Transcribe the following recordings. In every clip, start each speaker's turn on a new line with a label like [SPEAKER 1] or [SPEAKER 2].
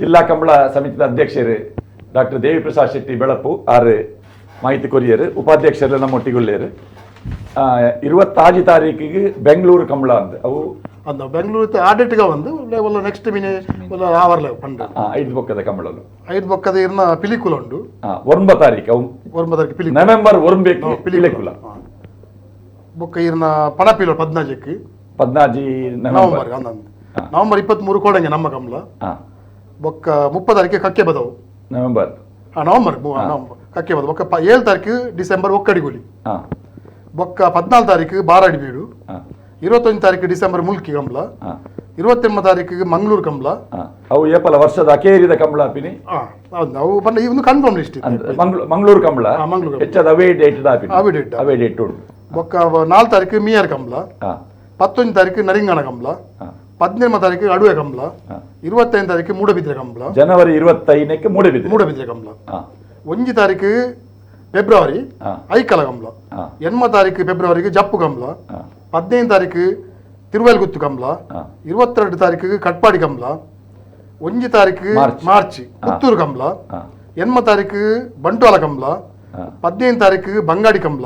[SPEAKER 1] ಜಿಲ್ಲಾ ಕಂಬಳ ಸಮಿತಿದ ಅಧ್ಯಕ್ಷರು ಡಾಕ್ಟರ್ ದೇವಿಪ್ರಸಾದ್ ಶೆಟ್ಟಿ ಬೆಳಪು ಆರು ಮಾಹಿತಿ ಕೊರಿಯರು, ಉಪಾಧ್ಯಕ್ಷರು ನಮ್ಮೊಟ್ಟಿಗುಳ್ಳೇರು. 26 ತಾರೀಕಿಗೆ ಬೆಂಗಳೂರು ಕಂಬಳ ಅಂತ ಅವು.
[SPEAKER 2] ಅಂದ ಬೆಂಗಳೂರು ಆಡಿಟ್ಗ ಒಂದು ಒಲ್ಲ ನೆಕ್ಸ್ಟ್ ಮಿನಿ ಒಲ್ಲ ಆವರ್ಲೆ ಪಂಡ.
[SPEAKER 1] 5 ಬೊಕ್ಕದ ಕಂಬಳಲು.
[SPEAKER 2] 5 ಬೊಕ್ಕದ ಇರ್ನ ಪಿಲಿಕುಲ ಉಂಡು.
[SPEAKER 1] 9 ತಾರೀಕು ಅವು.
[SPEAKER 2] 9 ತಾರೀಕು ಪಿಲಿಕುಲ.
[SPEAKER 1] ನವೆಂಬರ್ 9 ಪಿಲಿಕುಲ.
[SPEAKER 2] ಬೊಕ್ಕ ಇರ್ನ ಪಣಪಿಲ 14ಕ್ಕೆ.
[SPEAKER 1] 14 ನವೆಂಬರ್.
[SPEAKER 2] ನವೆಂಬರ್ ಅಂದ. ನವೆಂಬರ್ 23 ಕೋಡಂಗೆ ನಮ್ಮ ಕಂಬಳ. ಬೊಕ್ಕ 30 ತಾರೀಕು ಕಕ್ಕೆ ಬದವು.
[SPEAKER 1] ನವೆಂಬರ್.
[SPEAKER 2] ನವೆಂಬರ್, ನವೆಂಬರ್ ಕಕ್ಕೆ ಬದವು. ಬೊಕ್ಕ 7 ತಾರೀಕು ಡಿಸೆಂಬರ್ ಒಕ್ಕಡಿಗುಲಿ. ಬೊಕ್ಕ 14 ತಾರೀಕು ಬಾರಾಡಿ ಬೀಡು. 21 ತಾರೀಕು ಡಿಸೆಂಬರ್ ಮುಲ್ಕಿ ಕಂಬಳ. 28 ತಾರೀಕಿಗೆ ಮಂಗಳೂರು ಕಂಬಳ.
[SPEAKER 1] ಅವು ಏಪಲ ವರ್ಷದ ಅಕೇರಿದ ಕಂಬಳ ಆಪಿನಿ.
[SPEAKER 2] ಹೌದು, ಅವು ಪಂಡ ಈ ಒಂದು ಕನ್ಫರ್ಮ್ ಲಿಸ್ಟ್.
[SPEAKER 1] ಮಂಗಳೂರು ಕಂಬಳ.
[SPEAKER 2] ಮಂಗಳೂರು ಕಂಬಳ.
[SPEAKER 1] ಹೆಚ್ಚಾದ ಅವೇ ಡೇಟ್ ಆಪಿನಿ.
[SPEAKER 2] ಅವೇ date.
[SPEAKER 1] ಅವೇ ಡೇಟ್ ಉಂಟು.
[SPEAKER 2] ಬೊಕ್ಕ 4 ತಾರೀಕು ಮಿಯರ್ ಕಂಬಳ. 19 ತಾರೀಕು ನರಿಂಗಣ ಕಂಬಳ. 17 ತಾರೀಕು ಅಡುವೆ ಕಂಬಳ. 25 ತಾರೀಕು ಮೂಡಬಿದ್ರೆ ಕಂಬಳ.
[SPEAKER 1] ಜನವರಿ 25ಕ್ಕೆ ಮೂಡಬಿದ್ರೆ.
[SPEAKER 2] ಮೂಡಬಿದ್ರೆ ಕಂಬಳ. 1 ತಾರೀಕು ಫೆಬ್ರವರಿ ಐಕಲ ಕಂಬಳ. 8 ತಾರೀಕು ಫೆಬ್ರವರಿಗೆ ಜಪ್ಪು ಕಂಬಳ. 15 ತಾರೀಕು ತಿರುವಲ್ಗುತ್ತು ಕಂಬಳ. 22 ತಾರೀಕು ಕಟ್ಪಾಡಿ ಕಂಬಳ. 1 ತಾರೀಕು ಮಾರ್ಚ್ ಪುತ್ತೂರು ಕಂಬಳ. 8 ತಾರೀಕು ಬಂಟ್ವಾಳ ಕಂಬಳ. 15 ತಾರೀಕು ಬಂಗಾಡಿ ಕಂಬಳ.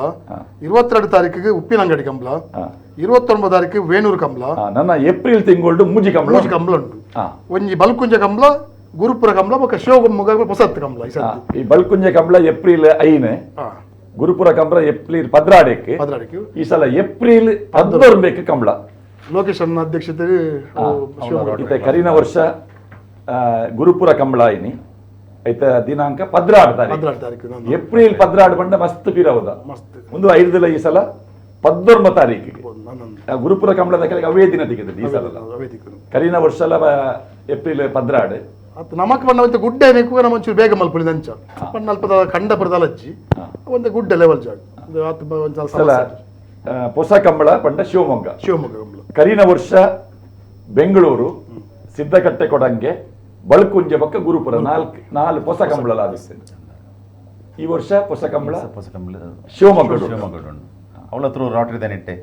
[SPEAKER 2] 22 ತಾರೀಕು ಉಪ್ಪಿನಂಗಡಿ ಕಂಬಳ. 29 ತಾರೀಕು ವೇಣೂರು ಕಂಬಳ.
[SPEAKER 1] ನನ್ನ ಏಪ್ರಿಲ್ ತಿಂಗಳು ಮೂಜಿ ಕಂಬಳ.
[SPEAKER 2] ಮೂಜಿ ಕಂಬಳ ಉಂಟು. ಒಂಜಿ ಬಲ್ಕುಂಜ ಕಂಬಳ, ಗುರುಪುರ ಕಂಬಳ, ಬೊಕ್ಕ ಶಿವಮೊಗ್ಗ ಹೊಸತ್ತು ಕಂಬಳ ಈ ಸರ್ತಿ.
[SPEAKER 1] ಈ ಬಲ್ಕುಂಜ ಕಂಬಳ ಏಪ್ರಿಲ್ 5. ಗುರುಪುರ ಕಂಬಳ ಏಪ್ರಿಲ್ 16ಕ್ಕೆ.
[SPEAKER 2] 16ಕ್ಕೆ.
[SPEAKER 1] ಈ ಸಲ ಏಪ್ರಿಲ್ 11 ಕಂಬಳ.
[SPEAKER 2] ಲೋಕೇಶ್ ಅಧ್ಯಕ್ಷತೆ ಶಿವಮೊಗ್ಗ.
[SPEAKER 1] ಇತ್ತೆ ಕರಿನ ವರ್ಷ ಗುರುಪುರ ಕಂಬಳ ಇನಿ ಐತ ದಿನಾಂಕ 16 ತಾರೀಕು.
[SPEAKER 2] 16 ತಾರೀಕು.
[SPEAKER 1] ಏಪ್ರಿಲ್ 16 ಬಂಡ ಮಸ್ತ್ ಪಿರವುದ.
[SPEAKER 2] ಮಸ್ತ್.
[SPEAKER 1] ಒಂದು 5 ಈ ಸಲ 19 ತಾರೀಕಿಗೆ ಗುರುಪುರ ಕಂಬಳದ ಕೆಲಗೆ ಅವೇ ದಿನ ತೆಗೆದ ಈ ಸಲ. ಕರಿನ ವರ್ಷ ಏಪ್ರಿಲ್ 16.
[SPEAKER 2] ಅತ್ ನಮಕ್ ಬಣ್ಣ ಒಂತೆ ಗುಡ್ಡೆ ನೆಕ್ಕುವ ನಮ್ಮ ಒಂಚೂರು ಬೇಗ ಮಲ್ಪುಲಿ ನಂಚ ಬಣ್ಣ ಅಲ್ಪದ ಕಂಡ ಪುರದಲಜ್ಜಿ ಒಂತೆ ಗುಡ್ಡೆ ಲೆವೆಲ್ ಜಾಗ ಆತ್ ಒಂದ್
[SPEAKER 1] ಸಲ ಹೊಸ ಕಂಬಳ ಪಂಡ ಶಿವಮೊಗ್ಗ.
[SPEAKER 2] ಶಿವಮೊಗ್ಗ ಕಂಬಳ.
[SPEAKER 1] ಕರಿನ ವರ್ಷ ಬೆಂಗಳೂರು, ಸಿದ್ದಕಟ್ಟೆ ಕೊಡಂಗೆ, ಬಳ್ಕುಂಜೆ ಬೊಕ್ಕ ಗುರುಪುರ, ನಾಲ್ಕು ನಾಲ್ಕು ಹೊಸ ಕಂಬಳ ಆದಿತ್ತೆ. ಈ ವರ್ಷ ಹೊಸ ಕಂಬಳ
[SPEAKER 3] ಹೊಸ ಕಂಬಳ
[SPEAKER 1] ಶಿವಮೊಗ್ಗ.
[SPEAKER 3] ಶಿವಮೊಗ್ಗ. ಅವಳ ಹತ್ರ ರಾಟ್ರಿ ಇಟ್ಟೆ.